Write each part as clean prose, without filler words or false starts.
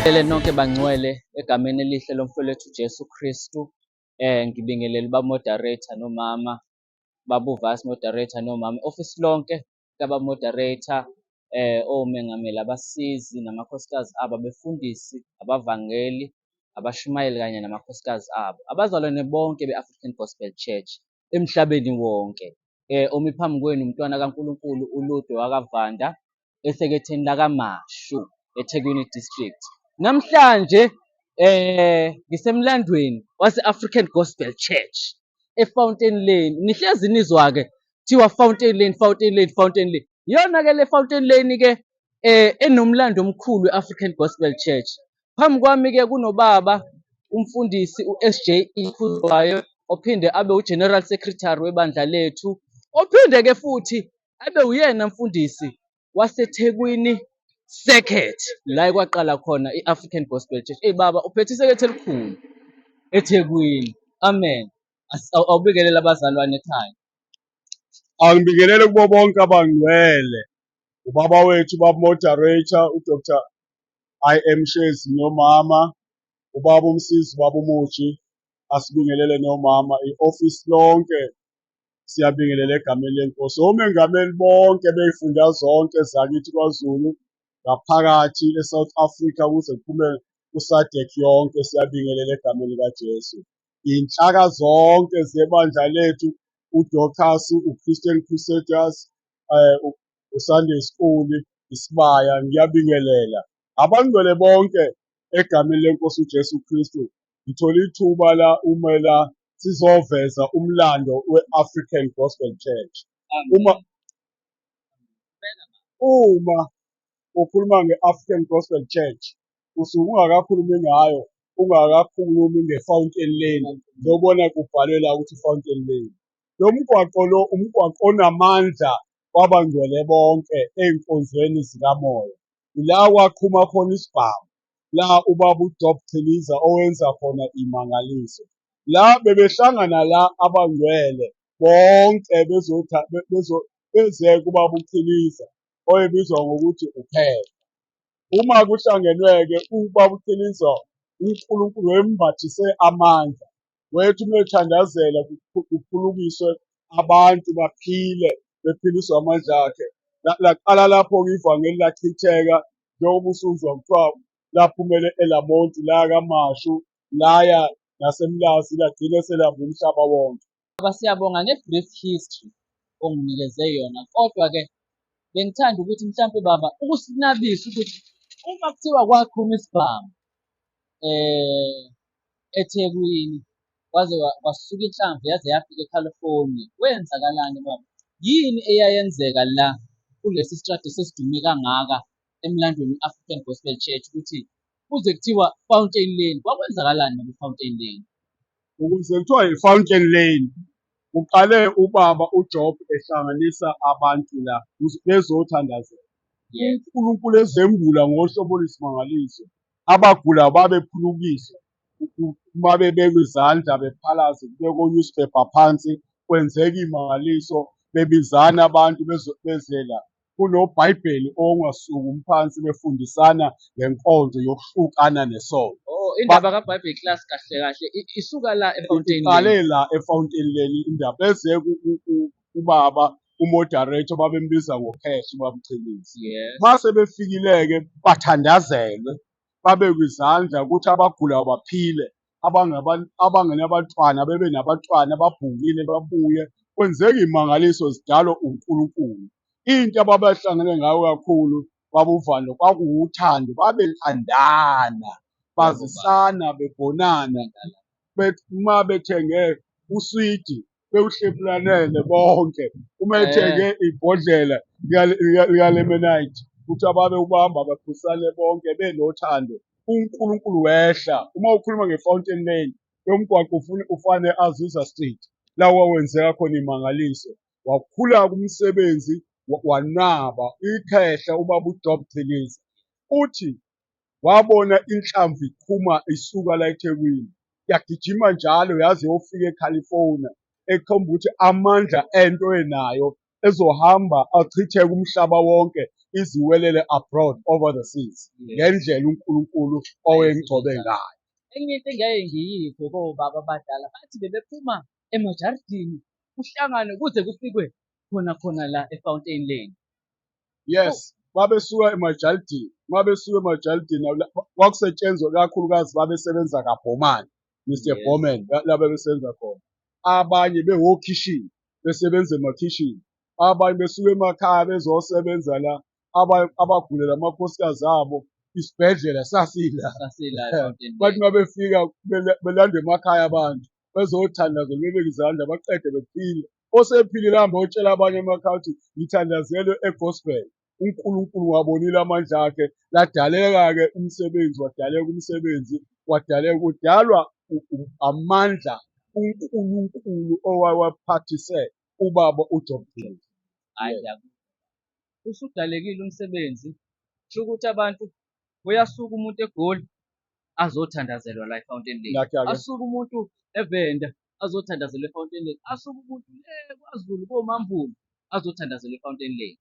Ele nonke bangcwele egameni elihle lomfowethu Jesu Kristu. Ngibingelele uba moderator nomama, babu vice moderator nomama, office lonke kaba moderator, omengameli, abasizi namakhosikazi abo, abefundisi, abavangeli, abashumayeli kanye namakhosikazi abo. Abazalwane bonke be-African Gospel Church emhlabeni wonke. Omi phambi kwenu umntwana kaNkulunkulu uLudwe wakaVanda eseketheni lakaMashu eThekwini District. Namhlanje ngisemlandweni wase-African Gospel Church eFountain Lane. Nihlezi nizwa-ke kuthiwa Fountain Lane, Fountain Lane, Fountain Lane. Iyona-ke le Fountain Lane-ke enomlando omkhulu we-African Gospel Church. Phambi kwami-ke kunobaba umfundisi u-SJ Khuzwayo ophinde abe uGeneral Secretary webandla lethu, ophinde-ke futhi abe uyena mfundisi waseThekwini Circuit la ekwaqala khona i-African Gospel Church. Eyi baba, uphethe isekethe elikhulu eThekwini. Amen. Awubingelele abazalwane ekhaya. Angibingelele kubo bonke abangcwele. Ubaba wethu, ubaba moderator, uDr. I.M. Shezi nomama, ubaba uMsizi, ubaba uMuji, asibingelele nomama, i-office lonke siyabingelela egameni lenkosi. Omengameli bonke bey'funda zonke zakithi KwaZulu, ngaphakathi eSouth Africa kuze kuphume kuSADC yonke, siyabingelela egameni likaJesu. Iy'nhlaka zonke zebandla lethu, uDorcas, uChristian Crusaders, uSunday School, Isibaya, ngiyabingelela. Abangcwele bonke egameni lenkosi uJesu Kristu. Ngithola ithuba la uma la sizoveza umlando we-African Gospel Church. Uma ukhuluma nge-African Gospel Church, usuke ungakakhulumi ngayo, ungakakhulumi nge-Fountain Lane, njengoba kubhalwe la ukuthi Fountain Lane. Lo mgwaqo lo umgwaqo onamandla kwabangcwele bonke ey'nkonzweni zikamoya. Ila kwaqhuma khona isibhamu, la ubaba uJob Chiliza owenza khona imangaliso. La bebehlangana la abangcwele bonke beze kubaba uChiliza oyebizwa ngokuthi uKhehla. Uma kuhlangenwe-ke ubaba uChiliza, uNkulunkulu wembathise amandla. Wethu uma ethandazela kuphulukiswe abantu baphile, bephiliswe amandla akhe. Laqala lapho-ke ivangeli lachitheka, njengoba usuzwa kuthiwa laphumele eLamonti, laya KaMashu, laya naseMlazi, lagcina selihamba umhlaba wonke. Baba, siyabonga nge-brief history onginikeze yona, kodwa-ke bengithanda ukuthi mhlampe baba ukusinabise ukuthi uma kuthiwa kwaqhuma isibhamu eThekwini kwaze kwasuka inhlamvu yaze yafika eCalifornia, kwenzakalani baba? Yini eyayenzeka la kulesi sitradi sesidume kangaka emlandweni we-African Gospel Church ukuthi kuze kuthiwa Fountain Lane? Kwakwenzakalani ku-Fountain Lane? Ukuze kuthiwa i-Fountain Lane, kuqale ubaba uJob ehlanganisa abantu la bezothandazela. UNkulunkulu ezembula ngohlobo oluyisimangaliso. Abagulayo babephulukiswa, uma bebekwa izandla bephalaze, kubekwa o-newspaper phansi, kwenzeka iy'mangaliso, bebizana abantu beze la. KunoBhayibheli ongasukumi phansi, befundisana ngenkonzo yokuhlukana nesono. Oh, indaba kaBhayibheli class kahle kahle isuka la eFountain Lane. Iqale la eFountain Lane indaba, beze kubaba umoderator babembiza ngoKhehla ubaba uChiliza. Mase befikile-ke bathandazelwe, babekwe izandla ukuthi abagulayo baphile, abangenabantwana bebe nabantwana, ababhungile babuye, kwenzeka iy'mangaliso zidalwa uNkulunkulu. Into ababehlangene ngayo kakhulu babuvalo kwakuwuthando, babethandana, bazisana, bebonana, uma bethenge uswidi bewuhlephulanele bonke, uma ethenge ibhodlela lika-lemonade kuthiwa babewubamba baphusane bonke benothando. uNkulunkulu wehla. Uma ukhuluma nge-Fountain Lane, lo mgwaqo ufane Azusa Street, la wawenzeka khona imangaliso. Wakhula umsebenzi wanaba ikhehla ubaba uJob Chiliza. Uthi wabona inhlamvu iqhuma isuka la eThekwini, yagijima njalo yaze yofika eCalifornia, ekhomba ukuthi amandla ento enayo ezohamba achitheke umhlaba wonke iziwelele abroad over the seas ngendlela uNkulunkulu owayemgcobe ngayo. Enye into engiyaye ngiyizwe kobaba abadala bathi bebephuma emajaridini kuhlangane kuze kufikwe khona khona la eFountain Lane. Yes, babesuka emajalidini, uma besuka emajalidini kwakusetshenzwa kakhulukazi babesebenza kaBhomane, Mr Bowman, la babesebenza khona. Abanye bewokhishini, besebenza emakhishini, abanye besuka emakhaya bezosebenza la, abagulela amakhosikazi abo, isibhedlela sasila. Sasila eFountain Bathi Lane. uma befika belandwa emakhaya abantu bezothandaza bebeke izandla baqede bephile. Osephilile ahambe otshela abanye emakhaya ukuthi ngithandazelwe egospel. UNkulunkulu wabonile amandla akhe, ladaleka-ke umsebenzi, wadaleka umsebenzi, wadaleka udalwa amandla uNkulunkulu owawaphathise ubaba uJob Phillips. Hhayi ngiyakuzwa. Usudalekile umsebenzi, kusho ukuthi abantu uyasuka umuntu eGoli azothandazelwa la eFountain Lane. Nakho-ke. Asuke umuntu eVenda azothandazelwa eFountain Lane. Asuke umuntu le KwaZulu koMambulo azothandazelwa eFountain Lane.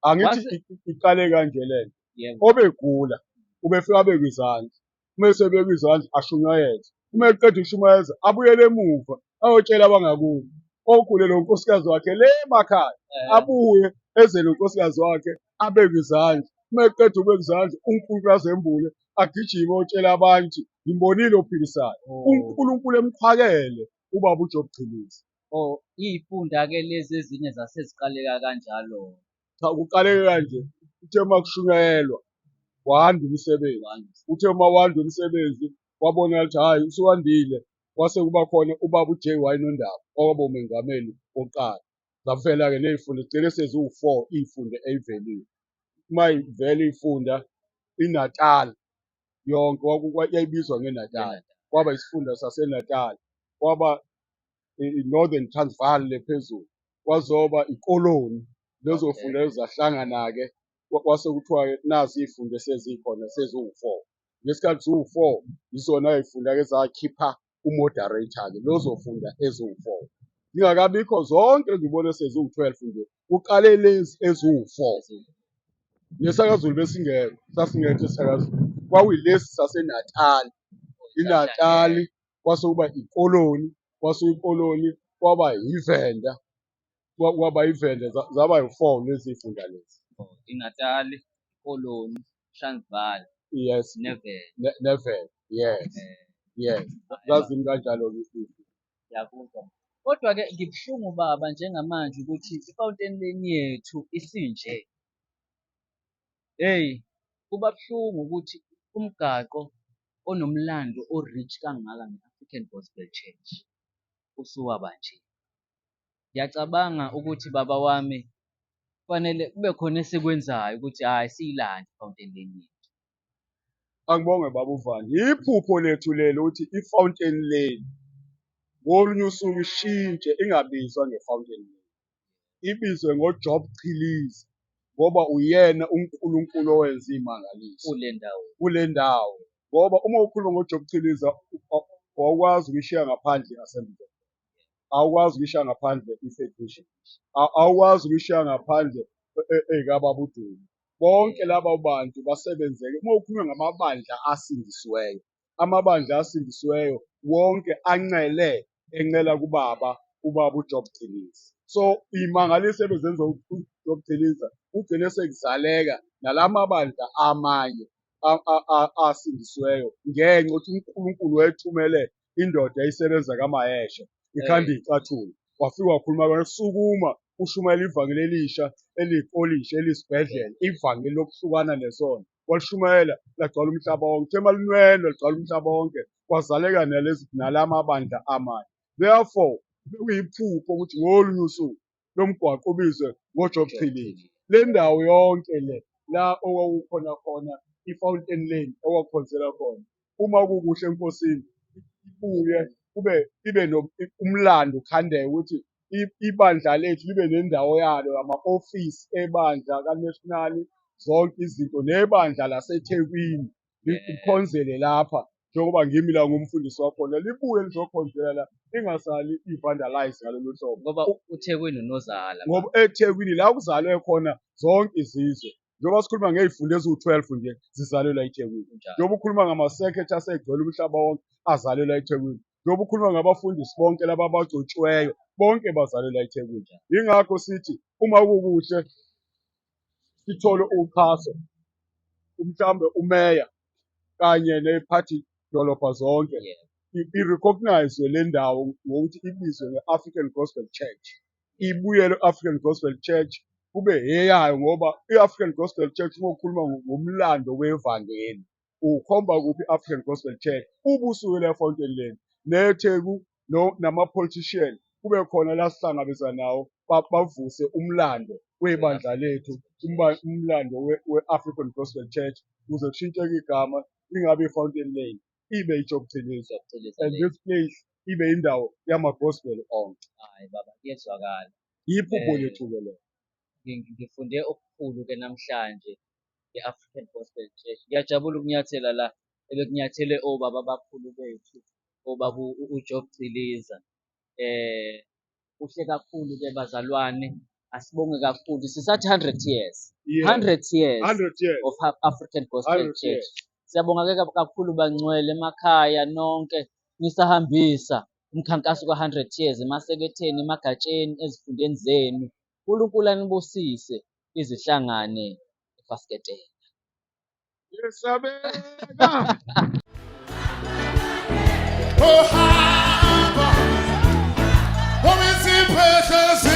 Angithi iqale kanje lento. Yebo. Obegula ubefika abekwe izandla. Uma esebekwe izandla ashunyayezwe. Uma eqeda ukushumayeza abuyele emuva ayotshela abangakubo. Ogule lo nkosikazi wakhe le emakhaya abuye eze nonkosikazi wakhe abekwe izandla. Uma eqeda ukubeka izandla uNkulunkulu azembule agijime otshela abantu ngimbonile ophilisayo. UNkulunkulu emqhwakele ubaba uJob Chiliza. Oh, iy'funda-ke lezi ezinye zaseziqaleka kanjalo. Cha, kuqaleke kanje, kuthe uma kushunyayelwa wanda umsebenzi, uthe uma wanda umsebenzi kwabonakala ukuthi hhayi usuwandile, kwase kuba khona ubaba uJ.Y Nondaba owaba umengameli wokuqala. Zavela-ke ney'funda zigcine seziwu-4 iy'funda ey'velile. Uma ivela iy'funda iNatal yonke yayibizwa ngeNatal, kwaba isifunda saseNatal, kwaba i-Northern Transvaal le phezulu, kwazoba iKoloni, lezo funda ezahlangana-ke kwase kuthiwa-ke nazi iy'funda esezikhona seziwu-4. Ngesikhathi ziwu-4 yizona y'funda-ke ezakhipha umoderator-ke lozofunda eziwu-4. Zingakabikho zonke ngibone seziwu-12 nje, kuqale lezi eziwu-4. NesakaZulu besingekho, sasingekho esakaZulu. Kwakuyilesi saseNatali, iNatali kwase kuba iKoloni, kwase iKoloni kwaba yiVenda, kwaba yiVenda, zaba yi-4 lezi zifunda lezi. INatali, iKoloni, Transvaal, Yes, neVenda. neVenda, yes, yes. Zazimi kanjalo-ke izifunda. Ngiyakuzwa. Kodwa-ke ngibuhlungu baba njengamanje ukuthi iFountain Lane yethu isinje. Hheyi, kuba buhlungu ukuthi umgaqo onomlando o-rich kangaka nge-African Gospel Church usuwaba nje. Ngiyacabanga ukuthi baba wami kufanele kube khona esikwenzayo ukuthi hhayi siyilande iFountain Lane yethu. Angibonge baba uVani. Yiphupho lethu lelo ukuthi iFountain Lane ngolunye usuku ishintshe ingabizwa ngeFountain Lane. Ibizwe ngoJob Chiliza ngoba uyena uNkulunkulu owenza iy'mangaliso kule ndawo. Kule ndawo. Ngoba uma ukhuluma ngoJob Chiliza awukwazi ukuyishiya ngaphandle i-Assembly of God. Awukwazi ukuyishiya ngaphandle i-Faith Mission. Awukwazi ukuyishiya ngaphandle ey'kaBaba uDuma. Bonke laba bantu basebenzeke. Uma ukhuluma ngamabandla asindisiweyo, amabandla asindisiweyo wonke ancele encela kubaba, ubaba uJob Chiliza. So iy'mangaliso ebezenza uJob Chiliza kugcine sekuzaleka nalamabandla amanye asindisiweyo ngenxa yokuthi uNkulunkulu wayethumele indoda eyayisebenza kaMahesha ikhanda iy'cathulo, wafika wakhuluma kona, sukuma ushumayela ivangeli elisha eliyikolishi eliyisibhedlela, ivangeli lokuhlukana nesono. Walishumayela lagcwala umhlaba wonke, kuthe malinwelwa ligcwala umhlaba wonke, kwazaleka nalezi nalamabandla amanye. Therefore bekuyiphupho ukuthi ngolunye usuku lo mgwaqo ubizwe ngoJob Chiliza. Le ndawo yonke le la okwakukhona khona i-Fountain Lane okwakukhonzelwa khona, uma kukuhle eNkosini ibuye kube ibe umlando ukhandeke ukuthi ibandla lethu libe nendawo yalo, ama-ofisi ebandla ka-national, zonke izinto nebandla laseThekwini likhonzele lapha njengoba ngimi la ngumfundisi wakhona, libuye lizokhonzela la, ingasali i-vandalize ngalolu hlobo. Ngoba uThekwini unozala. Ngoba eThekwini la kuzalwe khona zonke izizwe. Njengoba sikhuluma ngey'funda eziwu-12 nje zizalelwa eThekwini. Njengoba ukhuluma ngamasekhethi asegcwele umhlaba wonke azalelwa eThekwini. Njengoba ukhuluma ngabafundisi bonke laba abagcotshiweyo bonke bazalelwa eThekwini. Yingakho sithi uma kukuhle sithole uxhaso mhlawumbe umeya kanye nephathi dolobha zonke i-recognize le ndawo ngokuthi ibizwe nge-African Gospel Church. Ibuyele i-African Gospel Church kube eyayo ngoba i-African Gospel Church uma ukhuluma ngomlando wevangeli ukhomba kuphi i-African Gospel Church ubusukela eFountain Lane neTheku no nama-politician kube khona la sihlangabeza nawo bavuse umlando webandla lethu umlando we-African Gospel Church kuze kushintsheke igama lingabe i-Fountain Lane ibe iJob Chiliza and this place ibe indawo yama-gospel onke. Hayi baba kuyezwakala. Yiphupho lethu-ke lelo. Ngifunde okukhulu-ke namhlanje nge-African Gospel Church. Ngiyajabula ukunyathela la ebekunyathele obaba abakhulu bethu, obaba uJob Chiliza. Kuhle kakhulu-ke bazalwane, asibonge kakhulu. Sisathi 100 years. 100 years 100 years of African Gospel Church. Siyabonga-ke kakhulu bangcwele emakhaya nonke nisahambisa umkhankaso ka-100 years emaseketheni, emagatsheni, ezifundeni zenu. uNkulunkulu anibusise izihlangane efasiketela. Yesabeka. Ohamba, omisiphethe.